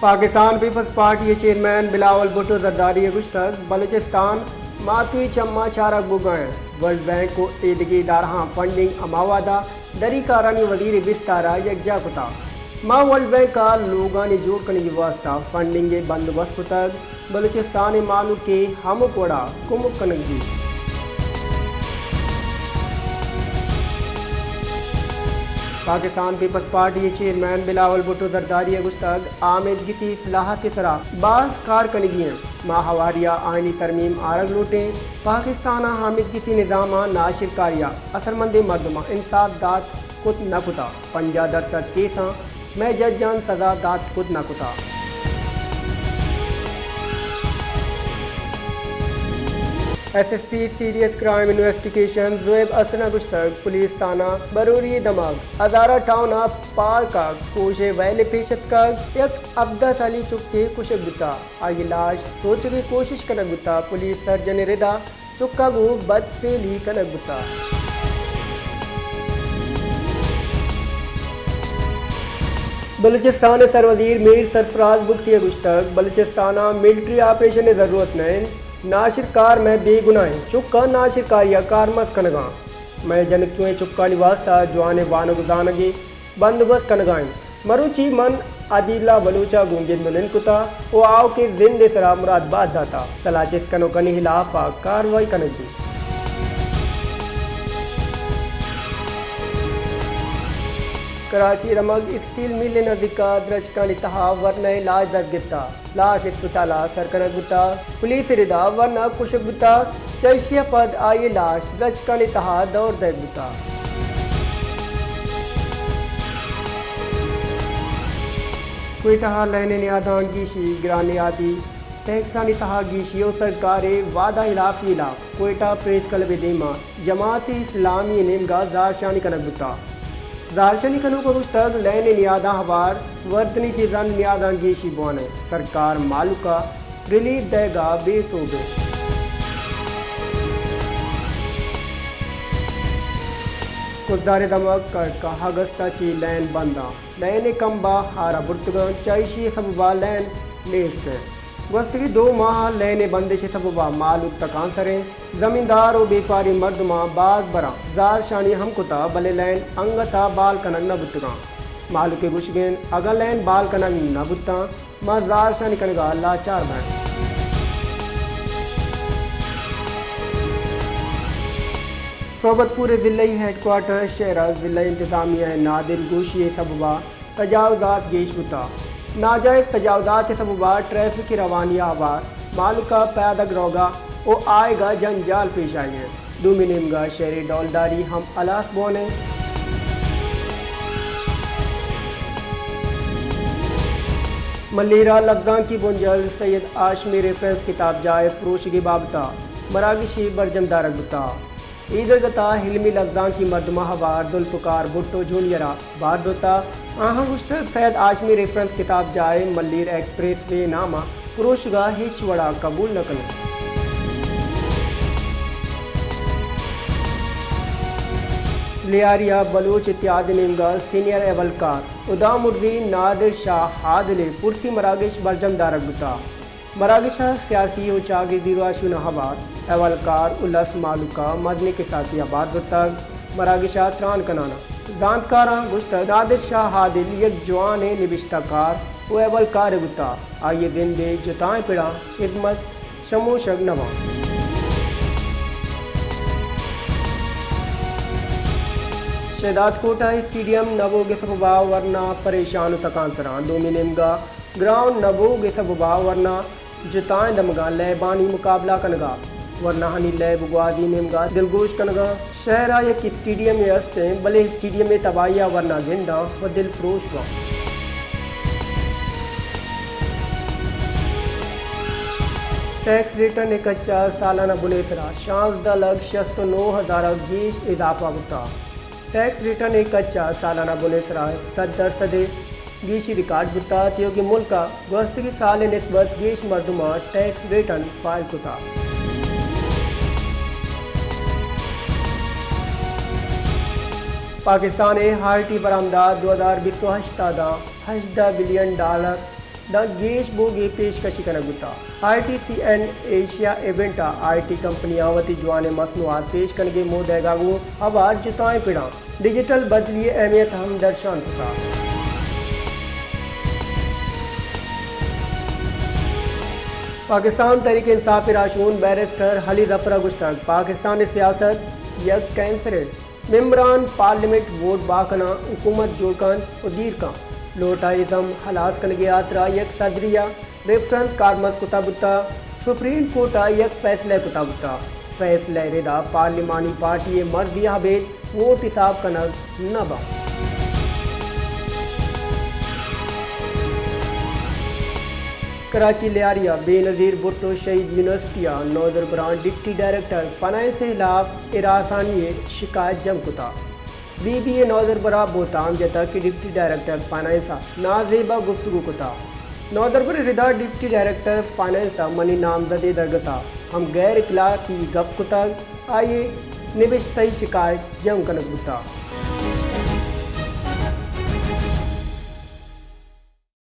Pakistan Peoples party ءِ چیئرمین بلاول بھٹو زرداری ءَ گوشتگ، بلوچستان ماتوئی چماں چارگ بوگا انت، ورلڈ بینک ءُ ایدگہ ادارہاں فنڈنگ ہما وہدا دری کارانی وزیر ءِ بستار ءَ یکجاہ کتگ۔ ما ورلڈ بینک ءَ لوگانی جوڑ کنگی واستا فنڈنگ ءِ بندوبست کتگ، بلوچستان ءِ مہلوک ءِ ہمک وڑا کمک کنگ بیت۔ پاکستان پیپلز پارٹی ءِ چیئرمین بلاول بھٹو زرداری ءَ گوشتگ، آمیدگسی اصلاحات ءِ سرا باز کار کنگی انت۔ ما ہواری ءَ آئینی ترمیم آرگ لوٹیں۔ پاکستان ءَ آمیدگسی نظام ءَ ناشرکاری ءَ اثرمندیں مردماں انصاف دات کت نہ کتگ۔ پنجاہ درسد کیساں مئے ججاں سزا دات کت نہ کتگ۔ S S P serious crime investigation زویب حسن ءَ گوشتگ، پولیس تھانہ بروری دمگ ہزارہ ٹاؤن ءَ پارک ءَ کوش ءِ ویل ءَ پیش اتکگ، یک ہبدہ سالی چکے کشگ بوتگ، آئی ءِ لاش روچگ ءِ کوشش کنگ بوتگ، پولیس سرجن ءِ ردا چکا گوں بدفعلی کنگ بوتگ۔ بلوچستان ءِ سروزیر میر سرفراز بگٹی ءَ گوشتگ، بلوچستان ءَ ملٹری آپریشن ءِ ضرورت نہ انت، ناشرکار مئے بے گناہیں چکاں ناشرکاری ءَ کارمرز کنگا انت۔ مئے جنکوئیں چکانی واستا جوانیں وانگ ءُ زانگ ءِ بندوبست کنگا انت۔ مروچی من عدیلہ بلوچ ءَ گوں گند ءُ نند کتگ ءُ آؤکیں زند ءِ سرا مراد بات داتگ۔ سلاہ چست کنوکانی ہلاپ ءَ کاروائی کنگ بیت۔ کراچی ءِ دمگ اسٹیل مل ءِ نزیک ءَ درچکانی تہا ورنا ءِ لاش دست گپتگ۔ لاش ہسپتال ءَ سر کنگ بوتگ۔ پولیس ءِ ردا ورنا کشگ بوتگ، چہ ایشی ءَ پد آئی ءِ لاش درچکانی تہا دور دئیگ بوتگ۔ کوئٹہ ءَ لین ءِ نیاداں گیشی، گران نیادی ٹیکسانی تہا گیشی ءُ سرکار ءِ وعدہ ہلافی ہلاپ۔ کوئٹہ پریس کلب ءِ دیما جماعت اسلامی ءِ نیمگا زہرشانی کنگ بوتگ۔ زہرشانی کنوکاں گوشتگ، لین ءِ نیاداں ہوار وردنی چیزانی نیاداں گیشی بوان انت، سرکار مہلوک ءَ ریلیف دئیگا بے سوب انت۔ کزدار ءِ دمگ کڑکہ اگست ءَ چہ لین بند انت، لین ءِ کمبہ ہارا برتگ انت، چہ ایشی ءِ سبب ءَ لین لیسٹ انت۔ گوستگیں دو ماہ ءَ لین ءِ بندش ءِ سبب ءَ مہلوک تکانسر انت۔ زمیندار ءُ بیپاری مردماں باز براں زہرشانی ہم کتگ، بلے لین انگت ءَ بال کنگ نہ بوتگ انت۔ مہلوک ءِ گوشگ انت، اگاں لین بال کنگ نہ بوتاں، ما زہرشانی کنگ ءَ لاچار بئیں۔ صحبت پور ءِ ضلعی ہیڈ کوارٹر شہر ءَ ضلعی انتظامیہ ءِ نادلگوشی ءِ سبب ءَ تجاوزات گیش بوتگ۔ ناجائز تجاوزات ءِ سبب ءَ ٹریفک ءِ روانی ءَ ہوار مہلوک ءَ پیادگ روگ ءَ ءُ آیگ ءَ جنجال پیش آئی انت۔ دومی نیمگ ءَ شہری ڈولداری ہم ہلاس بوان انت۔ ملیر ءَ لبزانکی بنجل سید ہاشمی ریفرنس کتابجاہ ءِ پروشگ ءِ بابت ءَ مراگشے برجم دارگ بوتگ۔ اے درگت ءَ علمی لبزانکی مردماں ہوار ذوالفقار بھٹو جونیئر ءَ بہر زرتگ۔ آہاں گوشتگ، سید ہاشمی ریفرنس کتابجاہ ءِ ملیر ایکسپریس وے نام ءَ پروشگ ءَ ہچ وڑ ءَ قبول نہ کنیں۔ لیاری ءَ بلوچ اتحاد ءِ نیمگ ءَ سینئر اہوالکار ہدامرزی نادر شاہ عادل ءِ پرسی مراگش برجم دارگ بوتگ۔ مراگش ءَ سیاسی ءُ چاگردی راہشوناں ہوار اہوالکار الس مہلوک ءَ مزنیں کساسی ءَ بہر زرتگ۔ مراگش ءَ تران کنان ءَ زانتکاراں گوشتگ، نادر شاہ عادل یک جوانیں نبشتہ کار ءُ اہوالکارے بوتگ، آئی ءِ زند ءِ جتائیں پڑاں ہدمت شموشگ نہ باں۔ شہداد کوٹ ءَ اسٹیڈیم نہ بوگ ءِ سبب ءَ ورنا پریشان ءُ تکانسراں، دومی نیمگ ءَ گراؤنڈ نہ بوگ ءِ سبب ءَ ورنا جتائیں دمگاں لیبانی مقابلہ کنگ ءَ ورناہانی لیب گوازی نیمگ ءَ دلگوش کنگ ءَ۔ شہر ءَ یک اسٹیڈیمے است انت، بلے اسٹیڈیم ءِ تباہی ءَ ورنا گند آں ءُ دلپروش باں۔ ٹیکس ریٹرن ءِ کچ ءَ سالانہ بن ءِ سرا شانزدہ لکھ شست ءُ نو ہزار ءَ گیش اضافہ بوتگ۔ ٹیکس ریٹرن ءِ کچ ءَ سالانہ بن ءِ سرا سد درسد ءِ گیشی ریکارڈ بوتگ، تیوگیں ملک ءَ گوستگیں سال ءِ نسبت گیش مردماں ٹیکس ریٹرن فائل کتگ۔ پاکستان ءِ آر ٹی برآمدات دو ہزار بیست ءُ ہشت ءَ داں ہژدہ بلین ڈالر داں گیش بوگ ء پیشکشی کنگ بوتگ۔ I T C and Asia event ء آئی ٹی کمپنیاں وتی جوانیں مصنوعات پیش کنگ ء موہ دئیگ ء گوں ہوار جتائیں پڑاں ڈیجیٹل بدلی ء اہمیت ہم درشان کتگ۔ پاکستان تحریک انصاف ء راہشون بیرسٹر علی ظفر ء گوشتگ، پاکستان ء سیاست یک کینسر انت۔ ممبران پارلیمنٹ ووٹ بہا کناں، حکومت جوڑ کنت و دیر کنت۔ لوٹ ء ازم ہلاس کنگ ء ہاترا یک صدری ء ریفرنس کارمرز کتگ بوتگ، سپریم کورٹ ء یک فیصلہ کتگ بوتگ۔ فیصلہ ء ردا پارلیمانی پارٹی ء مرضی ء ابید ووٹ حساب کنگ نہ بنت۔ کراچی لیاری ء بے نظیر بھٹو شہید یونیورسٹی ء نودربراں ڈپٹی ڈائریکٹر فنانس ء ہلاف ہراسانی ء شکایت جم کتگ۔ بی بی اے نودربراں بہتام جتگ کہ ڈپٹی ڈائریکٹر فنانس ء نازیب ء گفتگو کتگ۔ نودربر ء ردا ڈپٹی ڈائریکٹر فنانس ء منی نامزدے درگت ء ہم غیر اخلاقی گپ کتگ، آئی ء نبشتہی شکایت جم کنگ بوتگ۔